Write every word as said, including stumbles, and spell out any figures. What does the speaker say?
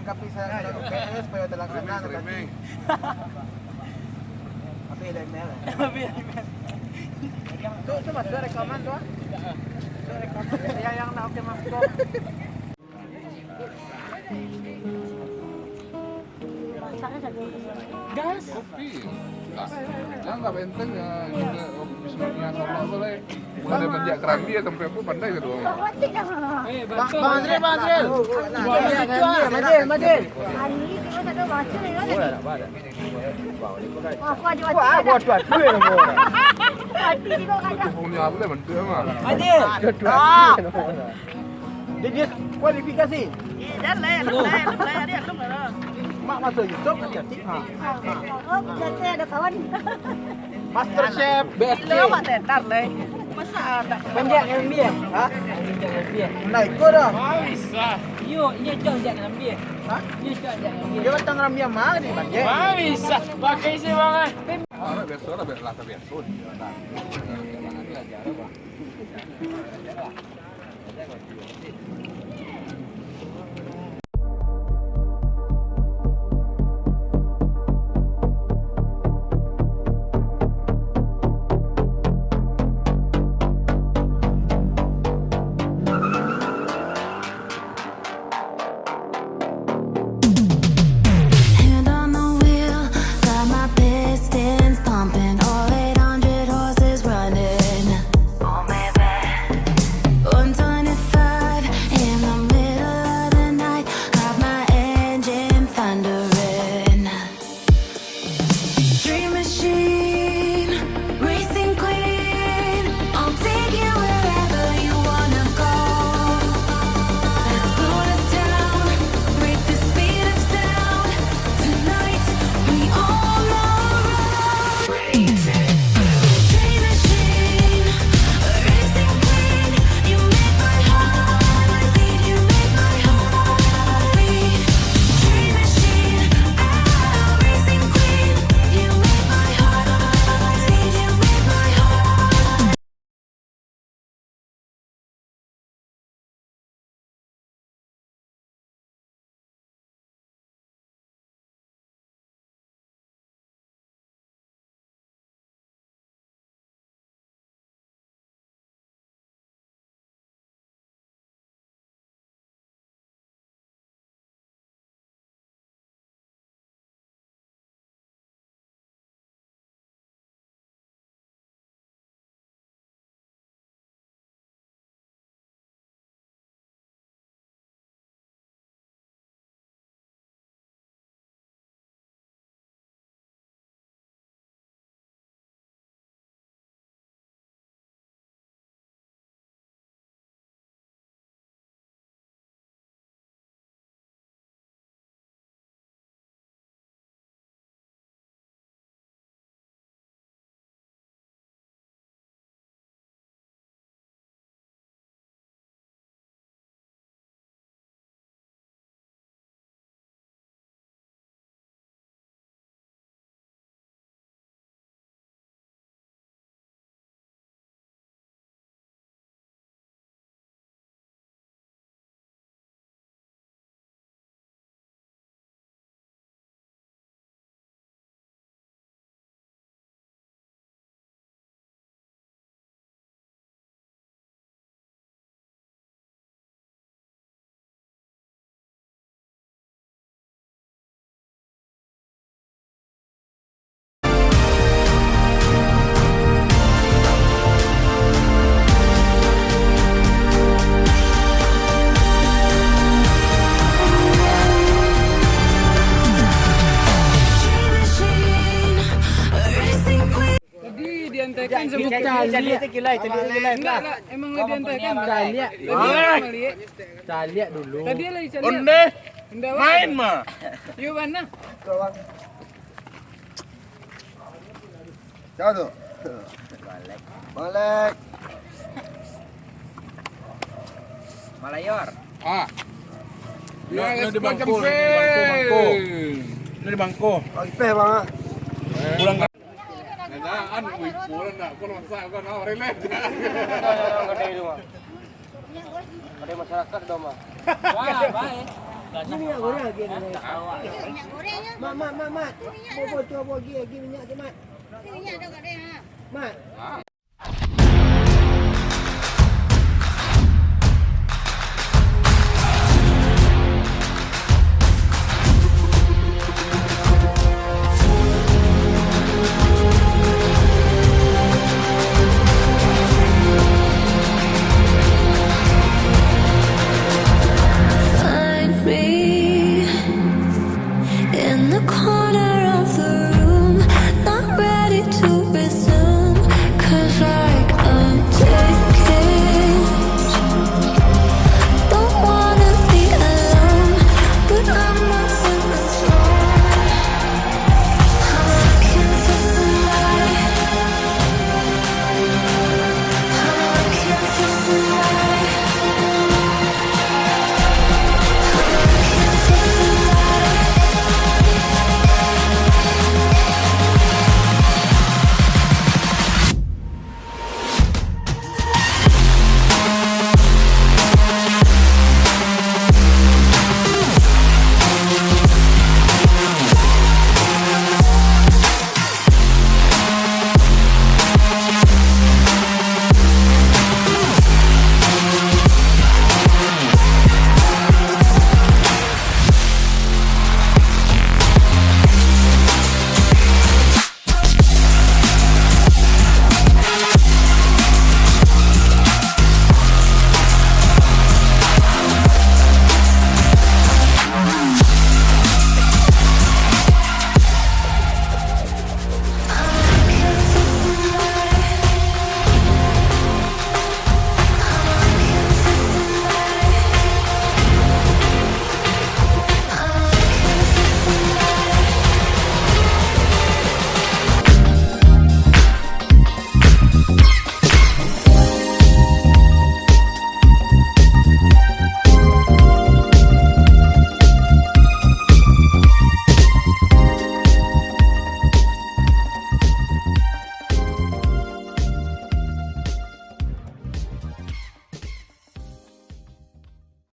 Tapi saya, saya, supaya terlaksana. Remeng, remeng. Habis dari mel. Habis dari mel. Tu, tu masuk rekaman tu, ah. Masuk rekaman. Ya, yang nak oke masuk. Gas. Kopi. Nah, jangan nggak benteng ya, juga bismillah, Allah boleh. Mulai manjak kerambi ya, sampai apa, pandai gitu. Bang, Bang Azril, Bang Azril. Madil, Madil, Madil. Ani, tengok tak ada baca ni, kan? Wah, aku ada. Wah, aku ada. Wah, aku ada. Hati juga kadang. Punya apa lah bentuk mah? Madil. Ah. Dia, dia kualifikasi. Eh, dah lah, dah lah, dah lah, dah lah. Mak masuk YouTube nanti. Ha. Oh, nanti ada kawan. Master Chef B S C. Lo mah tenar lah. Masa ada? Panjang ngambil. Ha? Panjang ngambil. Nah, ikut dah. Bisa. Iyo, inyo jauh jak ngambil. Ha? Inyo jauh jak ngambil. Dia batang ngambil mah di panjang. Bisa. Pakai sih, Bang, eh. Ah, biasa lah, biasa lah, biasa. Hand on the wheel, got my pistons pumping, all eight hundred horses running. One twenty-five in the middle of the night, got my engine thundering. Dream machine, racing queen, I'll take you wherever you wanna go. Let's slow this down, break the speed of sound. Tonight, we all are racing. Dream machine, racing queen, you make my heart beat, you make my heart beat. Dream machine, ah, racing queen, you make my heart beat, you make my heart. Tadi diantakan sama kita lihat. Kita lihat, kita lihat. Enggak, enggak, emang diantakan. Kita lihat. Kita lihat. Kita lihat dulu. Tadi lah kita lihat. Onde. Enggak, Bang. Main mah. Yo, mana? Siapa tu? Balik. Balik. Malayor. Ah. Nah, ini di bangko, ini di bangko, bangko. Ini di bangko. Bang Ipeh, Bang, ah. Pulang. Nanyaan, wih, pulang nak, kau masak, kau nak, relax. Ada masyarakat dah, Bang. Wah, baik. Ni minyak goreng lagi ni. Minyak goreng ya. Mat, mat, mat, mat. Bobo tu bobo lagi, lagi minyak tu, Mat. Minyak dah kat dia, ha. Mat. Find me in the corner.